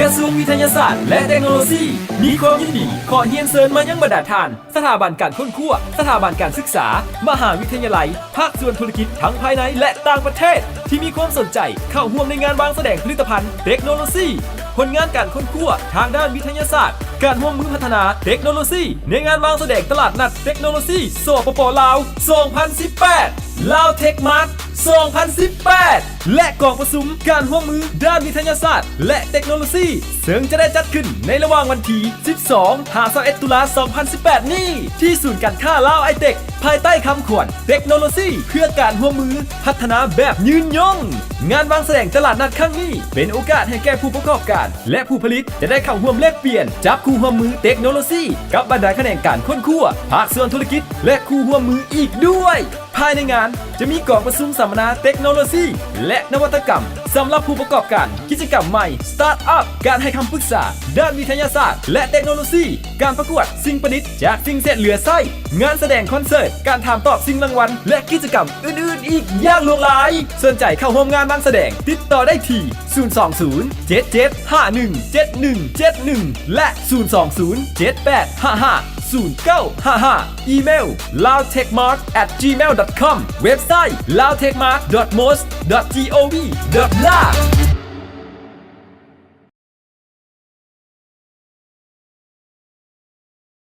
ກະຊວງວິທະຍາສາດ ແລະ ເຕັກໂນໂລຊີ ມີຄວາມຍິນດີຂໍຮຽນເຊີນມາຍັງບັນດາທ່ານ ສະຖາບັນການຄົ້ນຄວ້າ, ສະຖາບັນການສຶກສາ, ມະຫາວິທະຍາໄລ, ພາກສ່ວນທຸລະກິດທັງພາຍໃນ ແລະ ຕ່າງປະເທດ ທີ່ມີຄວາມສົນໃຈເຂົ້າຮ່ວມໃນງານວາງສະແດງຜະລິດຕະພັນເຕັກໂນໂລຊີ, ຜົນງານການຄົ້ນຄວ້າທາງດ້ານວິທະຍາສາດ, ການຮ່ວມມືພັດທະນາເຕັກໂນໂລຊີ ໃນງານວາງສະແດງຕະຫຼາດນັດເຕັກໂນໂລຊີ ສປປ ລາວ ສອງພັນສິບແປດ ລາວເທັກມາດ ສອງພັນສິບແປດ ແລະ ກອງປະຊຸມການຮ່ວມມືດ້ານວິທະຍາສາດ ແລະ ເຕັກໂນໂລຊີ ເຊິ່ງຈະໄດ້ຈັດຂຶ້ນໃນລະຫວ່າງວັນທີ ສິບສອງ ຫາ ຊາວເອັດ ຕຸລາ ສອງພັນສິບແປດ ນີ້ ທີ່ສູນການຄ້າລາວໄອເຕັກ ພາຍໃຕ້ຄຳຂວັນ ເຕັກໂນໂລຊີເພື່ອການຮ່ວມມື ພັດທະນາແບບຍືນຍົງ. ງານວາງສະແດງຕະຫຼາດນັດຄັ້ງນີ້ ເປັນໂອກາດໃຫ້ແກ່ຜູ້ປະກອບການ ແລະ ຜູ້ຜະລິດ ຈະໄດ້ເຂົ້າຮ່ວມແລກປ່ຽນ ຈັບຄູ່ຮ່ວມມືເຕັກໂນໂລຊີ ກັບບັນດາຂະແໜງການຄົ້ນຄວ້າ, ພາກສ່ວນທຸລະກິດ ແລະ ຄູ່ຮ່ວມມືອີກດ້ວຍ. ພາຍໃນງານຈະມີກອງປະຊຸມສຳມະນາເຕັກໂນໂລຊີ ແລະ ນະວັດຕະກຳ ສຳລັບຜູ້ປະກອບການ, ກິດຈະກຳໃໝ່, ສະຕາດອັບ, ການໃຫ້ຄຳປຶກສາດ້ານວິທະຍາສາດ ແລະ ເຕັກໂນໂລຊີ, ການປະກວດສິ່ງປະດິດຈາກສິ່ງເສດເຫຼືອໃຊ້, ງານສະແດງຄອນເສີດ, ການຖາມຕອບຊິງລາງວັນ ແລະ ກິດຈະກຳອື່ນໆອີກຢ່າງຫຼວງຫຼາຍ. ສົນໃຈເຂົ້າຮ່ວມງານວາງສະແດງ? ຕິດຕໍ່ໄດ້ທີ່ ສູນສອງສູນ ເຈັດເຈັດຫ້າໜຶ່ງ ເຈັດໜຶ່ງເຈັດໜຶ່ງ ແລະ ສູນສອງສູນ ເຈັດແປດຫ້າຫ້າ ສູນເກົ້າຫ້າຫ້າ, ອີເມວ lawtechmart at gmail dot com, ເວັບໄຊ lawtechmart dot moz dot gov dot la.